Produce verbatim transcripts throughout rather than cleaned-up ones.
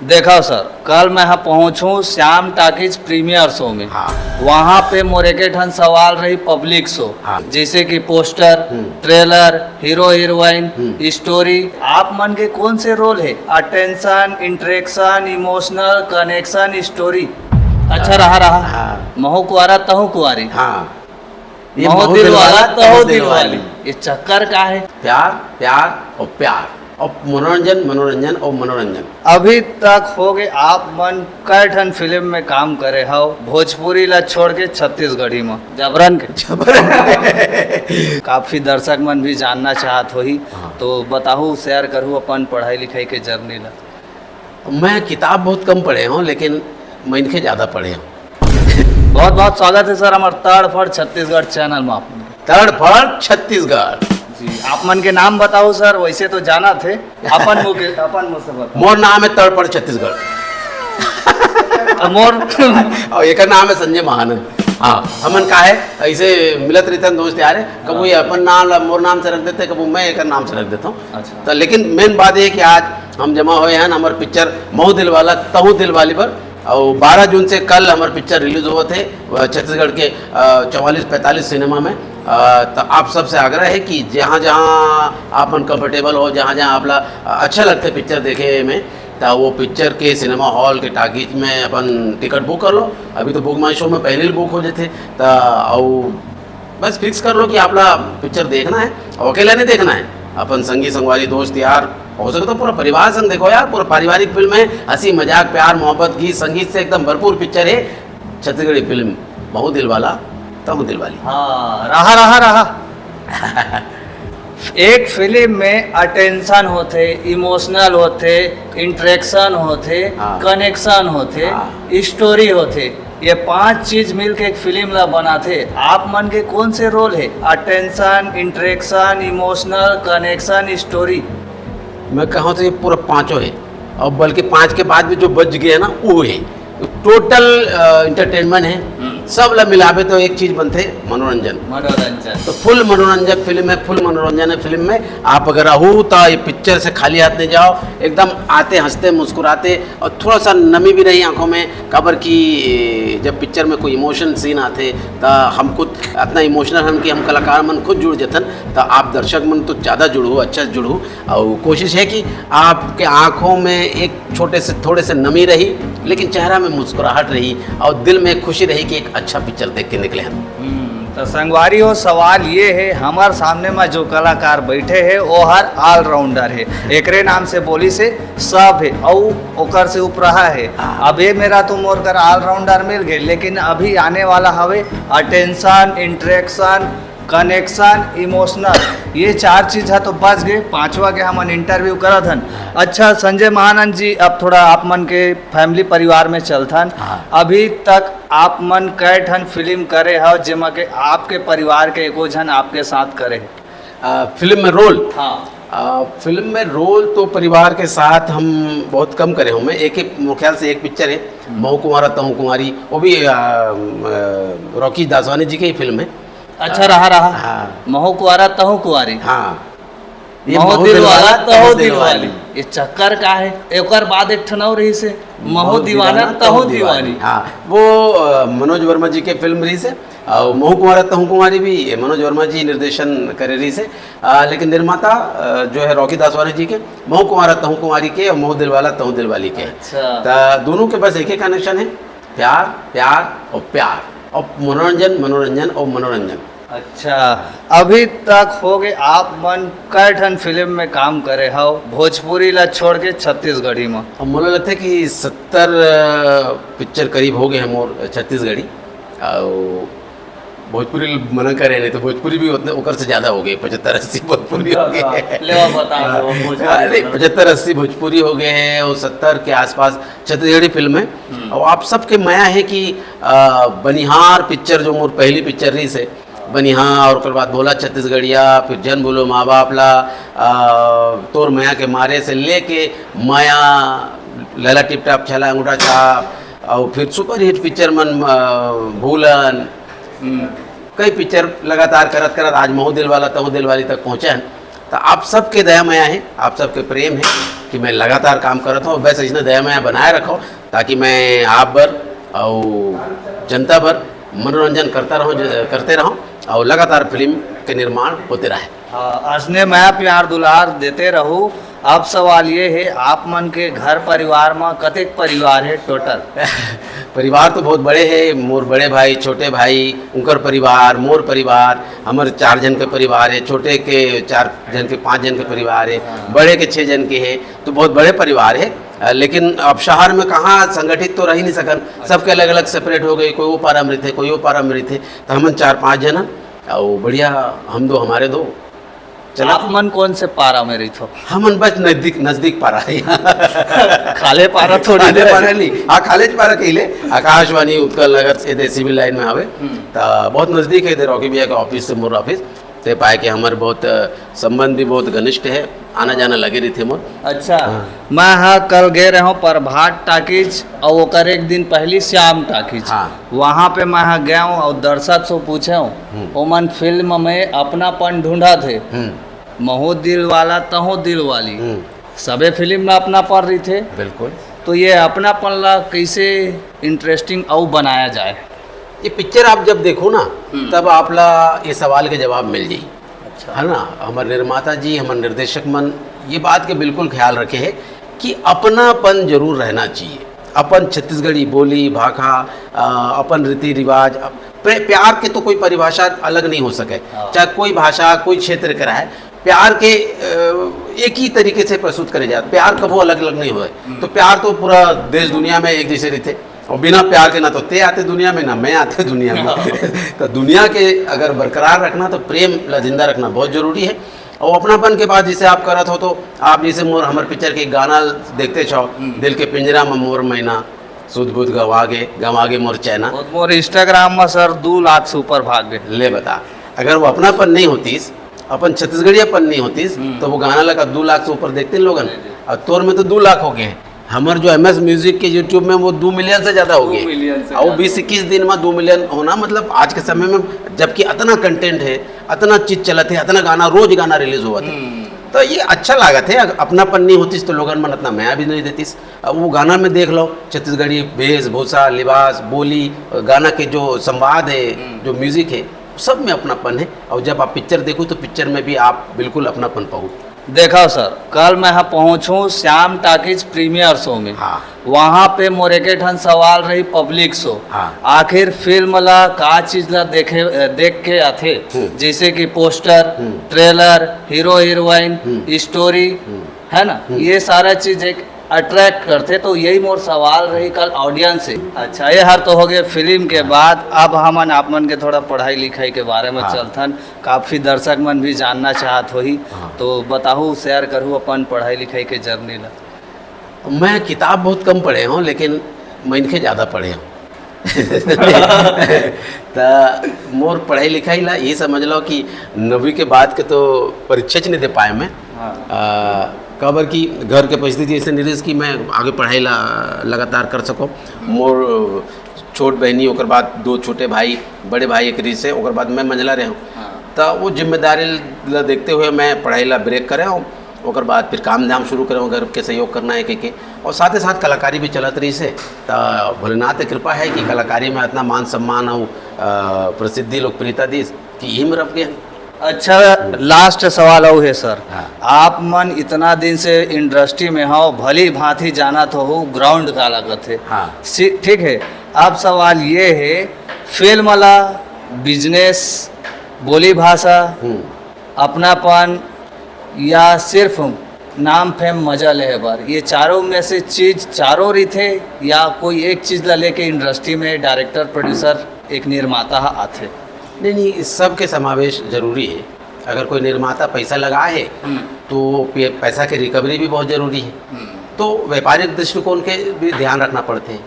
देखो सर, कल मैं हा पहुंचू श्याम टाकीज प्रीमियर शो में। हाँ। वहाँ पे मोर एके ठन सवाल रही पब्लिक शो, हाँ। जैसे कि पोस्टर, हम्म। ट्रेलर, हीरो हीरोइन, हम्म। स्टोरी, आप मन के कौन से रोल है? Attention, interaction, emotional, connection, story. अच्छा रहा रहा। हाँ। महू कुआरा तहू कुआरी। हाँ। ये महू महू दिल वाला दिलवाला, तहू तहू दिल वाली। दिलवाली। ये चक्कर का है? प्यार, प्यार और प्यार और मनोरंजन, मनोरंजन और मनोरंजन। अभी तक हो गए आप मन कई ठन फिल्म में काम करे हव, भोजपुरी ला छोड़ के छत्तीसगढ़ी में जबरन के। काफी दर्शक मन भी जानना चाहत होही, हाँ। तो बताहू, शेयर करहू अपन पढ़ाई लिखाई के जर्नी ला। मैं किताब बहुत कम पढ़े हूँ, लेकिन मनखे ज़्यादा पढ़े हूँ। बहुत बहुत स्वागत है सर हमारे तड़फड़ छत्तीसगढ़ चैनल में आप। तड़फड़ छत्तीसगढ़। जी, आप मन के नाम बताओ सर, वैसे तो जाना थे, अपन मुंह के, अपन मुंह से बताओ। मोर नाम है तड़फड़ छत्तीसगढ़। और मोर और एक नाम है संजय महानंद। हाँ, हमन का है, ऐसे मिलत रहते हैं दोस्त यार, कबू ये अपन नाम ला मोर नाम से रख देते, कबू मैं एक नाम से रख देता हूँ। अच्छा। तो लेकिन मेन बात ये है कि आज हम जमा हुए हैं हमारे पिक्चर महू दिलवाला तहू दिलवाली पर, और बारह जून से कल हमारे पिक्चर रिलीज होवत है, अ, छत्तीसगढ़ के चवालीस पैंतालीस सिनेमा में। अ, तो आप सबसे आग्रह है कि जहाँ जहाँ आप मन कंफर्टेबल हो, जहाँ जहाँ आपला, अ, अच्छा लगता है पिक्चर देखे में, तो वो पिक्चर के सिनेमा हॉल के टाकीज में अपन टिकट बुक कर लो। अभी तो बुक माई शो में पहले ही बुक हो जाते, तो और बस फिक्स कर लो कि आपला पिक्चर देखना है और अकेला नहीं देखना है, अपन संगी संगवारी दोस्त यार, हो सके तो पूरा परिवार संग देखो यार। पूरा पारिवारिक फिल्म है, हंसी मजाक प्यार मोहब्बत गीत संगीत से एकदम भरपूर पिक्चर है छत्तीसगढ़ी फिल्म महू दिलवाला तहू दिलवाली। हाँ, रहा रहा रहा। एक फिल्म में अटेंशन होथे, इमोशनल होथे, इंटरेक्शन होथे, हाँ। कनेक्शन होथे, हाँ। स्टोरी होथे। ये पांच चीज मिलके एक फिल्म ला बनाथे। आप मन के कौन से रोल है? Attention, interaction, emotional, connection, story. मैं कहूँ तो ये पूरा पांचों है, और बल्कि पांच के बाद भी जो बच गए ना, वो है टोटल एंटरटेनमेंट है। हम्म। सब ला मिलावे तो एक चीज बनते, मनोरंजन। मनोरंजन। तो फुल मनोरंजक फिल्म है, फुल मनोरंजन है फिल्म में। आप अगर रहू तो ये पिक्चर से खाली हाथ नहीं जाओ, एकदम आते हंसते मुस्कुराते, और थोड़ा सा नमी भी रही आंखों में, काबर कि जब पिक्चर में कोई इमोशन सीन आते तो हम खुद इतना इमोशनल हन कि हम कलाकार मन खुद जुड़ जथन, तो आप दर्शक मन तो ज़्यादा जुड़ू, अच्छा जुड़ू। और कोशिश है कि आपके आंखों में एक छोटे से, थोड़े से नमी रही, लेकिन चेहरा में मुस्कुराहट रही और दिल में खुशी रही कि एक अच्छा पिक्चर देख के निकले हैं। हम्म, तो संगवारी हो, सवाल ये है, हमार सामने में जो कलाकार बैठे हैं, वो हर ऑलराउंडर है, एकरे नाम से बोली से सब है, औ ओकर से उपरहा है। हाँ। अब ये मेरा तो मोर कर ऑलराउंडर मिल गए, लेकिन अभी आने वाला हवे अटेंशन, इंटरेक्शन, कनेक्शन, इमोशनल, ये चार चीज है तो बच गए, पांचवा के हमन इंटरव्यू करत हन। अच्छा संजय महानंद जी, अब थोड़ा आप मन के फैमिली परिवार में चलथन। हाँ। अभी तक आप मन कई ठन फिल्म करे हव जेमा के आपके परिवार के एको झन आपके साथ करे? आ, फिल्म में रोल? हाँ। आ, फिल्म में रोल तो परिवार के साथ हम बहुत कम करे हूँ मैं। एक, एक मेरे ख्याल से एक पिक्चर है महू कुंवारा तहू कुंवारी, वो भी आ, आ, रॉकी दासवानी जी की ही फिल्म है। अच्छा रहा रहा। हाँ। महू कुआरा तहू कुआरी। हाँ। ये महू महू दिल वाला दिलवाला तहू तहू दिल वाली। दिलवाली। ये चक्कर का है? एक और बाद एक ठन और रही से, महू दीवाना तहू दीवानी। हाँ, वो अ, मनोज वर्मा जी के फिल्म रही से, और महू कुंवारा तहू कुंवारी भी ये मनोज वर्मा जी निर्देशन करे रही से, अ, लेकिन निर्माता अ, जो है रॉकी दासवानी जी के, महू कुंवारा तहू कुंवारी के और महू दिलवाला तहू दिलवाली के। अच्छा। तो दोनों के बस एक ही कनेक्शन है, प्यार, प्यार और प्यार, और मनोरंजन, मनोरंजन और मनोरंजन। अच्छा, अभी तक हो गए आप मन कई ठन फिल्म में काम करे हव भोजपुरी ला छोड़ के छत्तीसगढ़ी में? अब मोला लगता है कि सत्तर अ, पिक्चर करीब हो गए हैं मोर छत्तीसगढ़ी, और भोजपुरी मना करे नहीं तो भोजपुरी भी उतने ओकर से ज्यादा हो गए, पचहत्तर अस्सी भोजपुरी हो गए हैं। ले आओ, बता दो, भोजपुरी अरे, में। पचहत्तर अस्सी भोजपुरी हो गए हैं और सत्तर के आसपास छत्तीसगढ़ी फिल्म है। हम्म। और आप सबके मया है कि अ, बनिहार पिक्चर जो मोर पहली पिक्चर रही से, बनिहार, और ओकर बाद भोला छत्तीसगढ़िया, फिर जन बोलो माँ बाप ला, अ, तोर मया के मारे से लेके मया, लैला टिप टाप, छैला अंगूठा छाप, और फिर सुपरहिट पिक्चर मन, अ, भूलन, हम्म। कई पिक्चर लगातार करत करत आज महू दिलवाला तहू दिलवाली तक पहुँचे हैं। तो आप सबके दया मया है, आप सबके प्रेम है कि मैं लगातार काम करत हूँ। बस इसने दया मया बनाए रखो, ताकि मैं आप बर और जनता बर मनोरंजन करता रहूँ, ज-, करते रहूँ और लगातार फिल्म के निर्माण होते रहे। हाँ, असने मया प्यार दुलार देते रहू। अब सवाल ये है, आप मन के घर परिवार में कतेक परिवार है टोटल? परिवार तो बहुत बड़े है, मोर बड़े भाई, छोटे भाई, उनकर परिवार, मोर परिवार, हमर चार जन के परिवार है, छोटे के चार जन के, पाँच जन के परिवार है, बड़े के छः जन के है, तो बहुत बड़े परिवार है। अ, लेकिन अब शहर में कहाँ संगठित तो रह ही नहीं सकन, सबके अलग अलग सेपरेट हो गए, कोई वो पारा में रहते, कोई वो पारा में रहते, तो हमन चार पाँच जन हन, और बढ़िया हम दो हमारे दो चला। आप मन कौन से पारा में रहिथो? हमन बस नजदीक, नजदीक पारा है। खाले पारा थोड़ी खाले देर। पारा नहीं, हाँ, खाले पारा कहिले। आकाशवाणी उत्कल नगर से इधर सिविल लाइन में आवे, तो बहुत नजदीक है इधर रॉकी भैया के ऑफिस से मोर ऑफिस। ते पाए के हमर बहुत, अ, संबंध भी बहुत घनिष्ठ है, आना जाना लगे रहिथे मोर। अच्छा, मैं हा कल गए रहूँ प्रभात टाकीज और ओकर एक दिन पहली श्याम टाकीज। हाँ। वहाँ पे मैं हा गया हूँ और दर्शक से पूछे हूँ, ओमन फिल्म में अपनापन ढूंढा थे। हम्म। महू दिल वाला, तहू दिल वाली। हम्म। सबे फिल्म में अपनापन रहिथे। बिल्कुल। तो ये अपनापन ला कैसे इंटरेस्टिंग अउ बनाया जाए? ये पिक्चर आप जब देखो ना, तब आप ला ये सवाल के जवाब मिल जाई। अच्छा। है ना? हमारे निर्माता जी, हमारे निर्देशक मन ये बात के बिल्कुल ख्याल रखे हैं कि अपनापन जरूर रहना चाहिए। अपन छत्तीसगढ़ी बोली भाखा, अ, अपन रीति रिवाज, अप-, प्रे-, प्यार के तो कोई परिभाषा अलग नहीं हो सके। हाँ। चाहे कोई भाषा, कोई क्षेत्र के रहे, प्यार के, अ, एक ही तरीके से प्रस्तुत करे जाते। प्यार कभू अलग अलग नहीं हुए। तो प्यार तो पूरा देश दुनिया में एक जैसे रहिथे, और बिना प्यार के ना तो ते आते दुनिया में, ना मैं आते दुनिया में। तो दुनिया के अगर बरकरार रखना, तो प्रेम ला जिंदा रखना बहुत जरूरी है। और अपनापन के बात जैसे आप करत हो, तो आप जैसे मोर, हमर पिक्चर के गाना देखते छो, दिल के पिंजरा में मोर मैना, सुध बुध गवा गे, गवा गे मोर चैना। और मोर इंस्टाग्राम में सर दो लाख से ऊपर भाग गए। ले बता, अगर वो अपनापन नहीं होतीस, अपन छत्तीसगढ़ियापन नहीं होतीस, तो वो गाना लगा दो लाख से ऊपर देखते लोगन। और तोर में तो दो लाख हो गए हैं। हमर जो एम एस म्यूजिक के यूट्यूब में वो दो मिलियन से ज्यादा हो गए। मिलियन से और वो ज्यादा। बीस इक्कीस दिन में दो मिलियन होना, मतलब, आज के समय में, जबकि अतना कंटेंट है, अतना चीज चलत है, अतना गाना, रोज गाना रिलीज होवत है। तो ये अच्छा लागत है। अगर अपनापन नहीं होतीस तो लोगन मन अतना मया भी नहीं देतीस। अब वो गाना में देख लो, छत्तीसगढ़ी वेशभूषा, लिबास, बोली, गाना के जो संवाद है, जो म्यूजिक है, सब में अपनापन है। और जब आप पिक्चर देखो, तो पिक्चर में भी आप बिल्कुल अपनापन पाओ। देखो सर, कल मैं यहाँ पहुँचूँ श्याम टाकीज प्रीमियर शो में। हाँ। वहाँ पे मोर एक ठन सवाल रही, पब्लिक शो। हाँ। आखिर फिल्म ला का चीज ला देखे, देख के आथे? हम्म। जैसे कि पोस्टर, हम्म। ट्रेलर, हीरो हीरोइन, हम्म। स्टोरी, हम्म। है ना? ये सारा चीज एक अट्रैक्ट करथे। तो यही मोर सवाल रही कल ऑडियंस से। अच्छा, ये हर तो हो गए फिल्म के बात। अब हमन आप मन के थोड़ा पढ़ाई लिखाई के बारे में हाँ। चलथन, काफी दर्शक मन भी जानना चाहत होही। हाँ। तो बताहू, शेयर करहू अपन पढ़ाई लिखाई के जर्नी ला। मैं किताब बहुत कम पढ़े हूँ, लेकिन मनखे ज़्यादा पढ़े हूँ। त मोर पढ़ाई लिखाई ला ये समझ लो कि नवीं के बाद के तो परीक्षाच नहीं दे पाए मैं। हाँ। आ, काबर कि घर के परिस्थिति ऐसे नहीं रहिस कि मैं आगे पढ़ाई ला लगातार कर सकूँ। मोर छोट बहनी, ओकर बाद दो छोटे भाई, बड़े भाई एक रहिस हे, ओकर बाद मैं मंझला रहे हूँ। हाँ। त वो जिम्मेदारी ला देखते हुए मैं पढ़ाई ला ब्रेक करे हूँ। ओकर बाद फिर काम धाम शुरू करे हूँ, घर के सहयोग करना है के, के। और साथ ही साथ कलाकारी भी चलत रहिस हे। त भोलेनाथ के कृपा है कि कलाकारी में इतना मान सम्मान और, अ, प्रसिद्धि, लोकप्रियता दिस कि इही में रह गए। अच्छा, लास्ट सवाल अउ हे सर। हाँ। आप मन इतना दिन से इंडस्ट्री में हो, भली भांति जानत हो ग्राउंड काला कथे। हाँ। सी-, ठीक है, अब सवाल ये है, फिल्म ला, बिजनेस, बोली भाषा, हम्म। अपनापन, या सिर्फ नाम फेम, मजा लेहे बर, ये चारों में से चीज चारों रहिथे, या कोई एक चीज ला लेके इंडस्ट्री में डायरेक्टर, प्रोड्यूसर, एक निर्माता ह आथे? नहीं, नहीं, इस सब के समावेश जरूरी है। अगर कोई निर्माता पैसा लगाए है, हम्म। तो पे-, पैसा के रिकवरी भी बहुत जरूरी है। हम्म। तो व्यापारिक दृष्टिकोण के भी ध्यान रखना पड़ते हैं।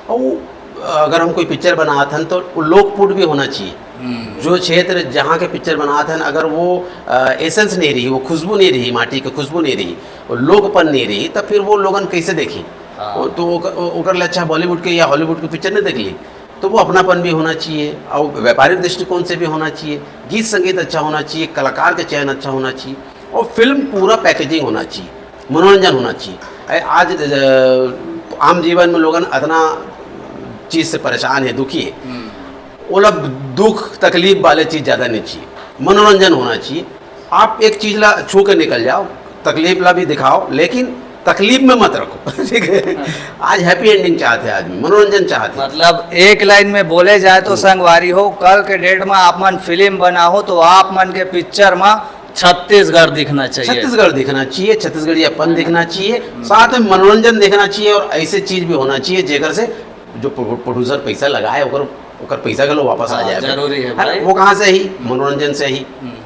और अगर हम कोई पिक्चर बनात हन, तो वो लोकपुट भी होना चाहिए। हम्म। जो क्षेत्र जहाँ के पिक्चर बनात हन, अगर वो, अ, एसेंस नहीं रही, वो खुशबू नहीं रही, माटी की खुशबू नहीं रही, वो लोकपन नहीं रही, तो फिर वो लोगन कैसे देखी? हाँ। वो तो ओकर, ओकर ले अच्छा बॉलीवुड के या हॉलीवुड के पिक्चर नहीं देख ली। तो वो अपनापन भी होना चाहिए और व्यापारिक दृष्टिकोण से भी होना चाहिए। गीत संगीत अच्छा होना चाहिए, कलाकार का चयन अच्छा होना चाहिए। और फिल्म पूरा पैकेजिंग होना चाहिए, मनोरंजन होना चाहिए। ए, आज अ, आम जीवन में लोगन अतना चीज से परेशान है, दुखी है, ओला दुख तकलीफ वाले चीज ज्यादा नहीं चाहिए, मनोरंजन होना चाहिए। आप एक चीज ला छू के निकल जाओ, तकलीफ ला भी दिखाओ, लेकिन तकलीफ में मत रखो। ठीक है? आज हैप्पी एंडिंग चाहते हैं आदमी, मनोरंजन चाहते हैं। मतलब एक लाइन में बोले जाए तो संगवारी हो, कल के डेट में आप मन फिल्म बनाहो तो आप मन के पिक्चर में छत्तीसगढ़ दिखना चाहिए। छत्तीसगढ़ दिखना चाहिए, छत्तीसगढ़ीपन दिखना चाहिए, साथ में मनोरंजन देखना चाहिए और ऐसे चीज भी होना चाहिए जेकर से जो प्रो-, प्रोड्यूसर पैसा लगाए ओकर ओकर पैसा घलो वापस आ हाँ, जाए। जरूरी है ना? भाई। वो कहाँ से ही? मनोरंजन से ही।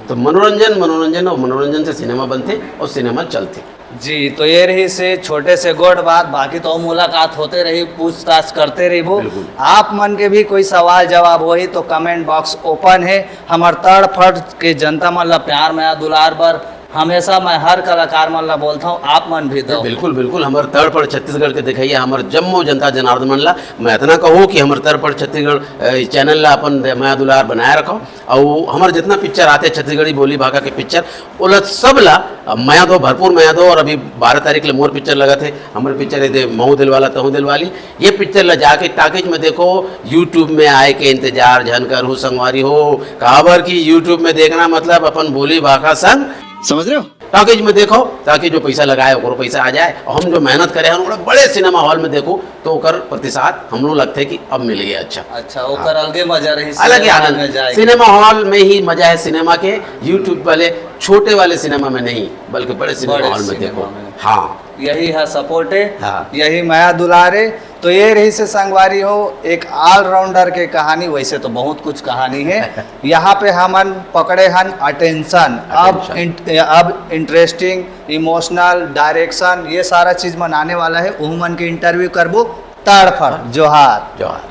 तो मनोरंजन, मनोरंजन और मनोरंजन से सिनेमा बनते और सिनेमा चलते। जी, तो ये रही से छोटे से गोठ बात, बाकी तो मुलाकात होते रही, पूछताछ करते रहिबो। बिल्कुल। आप मन के भी कोई सवाल जवाब होही तो कमेंट बॉक्स ओपन है। हमर तड़फड़ के जनता मन ला प्यार मया दुलार बर हमेशा मैं हर कलाकार मन ला बोलता हूँ, आप मन भी दो। बिल्कुल, बिल्कुल, हमर तड़फड़ छत्तीसगढ़ के दिखाइए, हमर जम्मो जनता जनार्दन मन ला। मैं इतना कहूँ कि हमर तड़फड़ छत्तीसगढ़ अ, चैनल ला अपन दे-, मया दुलार बनाए रखो। और हमर जितना पिक्चर आते छत्तीसगढ़ी बोली भाखा के पिक्चर, ओला सब ला अ, मया दो, भरपूर मया दो। और अभी बारह तारीख ले मोर पिक्चर लगत है, हमर पिक्चर है दे महू दिलवाला तहू दिलवाली। ये पिक्चर ला जाके टाकीज में देखो, YouTube में आए के इंतजार झन करहू संगवारी हो, काबर कि YouTube में देखना मतलब अपन बोली भाखा संग, समझ रहे हो? टाकीज में देखो, ताकि जो पैसा लगाए ओकरो पैसा आ जाए, और हम जो मेहनत करे हैं ओकरा बड़े सिनेमा हॉल में देखो तो ओकर प्रतिशत हमरो लगते कि अब मिल गया। अच्छा, अच्छा, ओकर अलगे मजा रही, अलग ही सिनेमा आनंद में है। जाए। सिनेमा हॉल में ही मजा है सिनेमा के, YouTube वाले छोटे वाले सिनेमा में नहीं, बल्कि बड़े सिनेमा बड़े हॉल में सिनेमा देखो। में। हाँ, यही है सपोर्ट है, हाँ। यही मया दुलार है। तो ये रही से संगवारी हो एक ऑलराउंडर के कहानी। वैसे तो बहुत कुछ कहानी है, यहाँ पे हमन पकड़े हन अटेंशन। अब Attention। इंट, अब इंटरेस्टिंग, इमोशनल, डायरेक्शन, ये सारा चीज मन आने वाला है। उहू मन के इंटरव्यू करबो। तड़फड़ जोहार। जोहार।